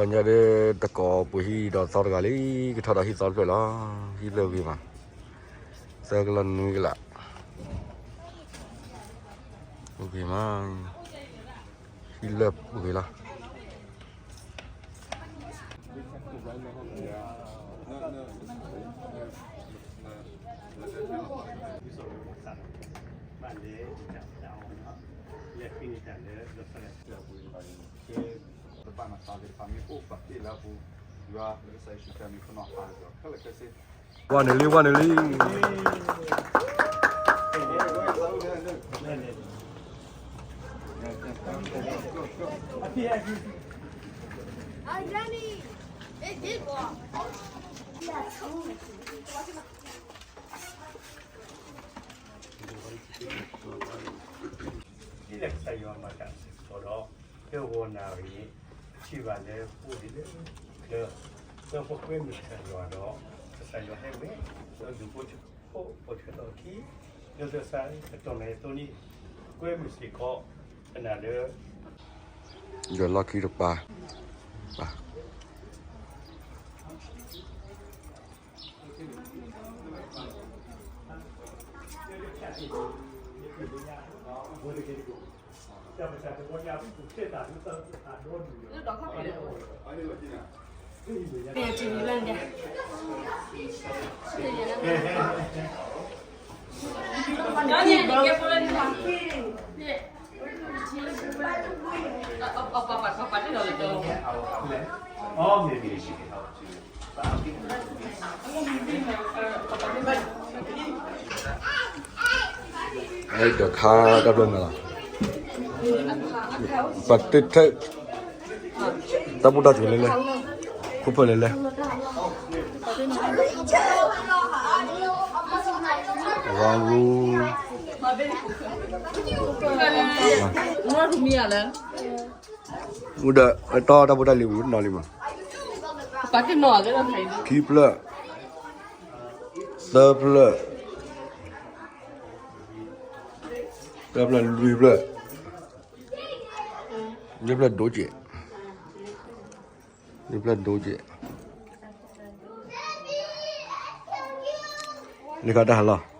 ပှၤညါဒီးတကိးပှ့ၤဟံၣ်ဒီးသီတဂၤလံ, ကထီၣ်ဒီးဟံၣ်သီတဖျၢၣ်လီၤ. ဟံၣ်လၢအဂ့ၤမး, သၢကလီၢ်နွံကလး, အဂ့ၤမး, ဟံၣ်လၢအဂ့ၤလီၤ. ဝဲန့ၣ်လံ ဝဲန့ၣ်လံ. ဒ်လဲၣ်ကစၢ်ယွၤမၤတၢ်စ့ၢ်ကီးဒီး လၢဂီၤနၣ်ရံၣ် ပထံၣ်ဘၣ်လၢပအိၣ်ဒံးလၢချၢ, ဒီးပကွဲမုာ်ကစၢ်ယွၤဒီး ကစၢ်ယွၤဟဲဝဲ ဒီးဒုးဖိထၢဖိ အိၣ်ဆၢထၢၣ်ခံ လၢကစၢ်ကတီၢ်နၣ်ရံၣ်အသိးန့ၣ် ပကွဲမုာ်စ့ၢ်ကီး ကနၣ်လၢ ယွၤလီၢ်ခံတပၤ ပၤ အဲၣ်ဒိးခါတၢ်ဖျၢၣ်န့ၣ်လီၤ. ပှၤတထၢၣ် တၢ်ဘူၣ်တၢ်စူၤလဲၣ်လဲၣ်, ခိၣ်ဖၢၣ်လဲၣ်လဲၣ်, ရူ မ့ၢ်ရူမံယၤလၢ မူဒီး အတီၢ်တၢ်ဖိတၢ်လံၤပူၤနီၤလံမး, ခံဖျၢၣ်, သၢဖျၢၣ်, သၢဖျၢၣ်လွံၢ်ဖျၢၣ်, ယဲၢ်ဖျၢၣ်ဒိၣ်ကဲး, ယဲၢ်ဖျၢၣ်ဒိၣ်ကဲး, လၢခါတၢ်ဟးလီၤ.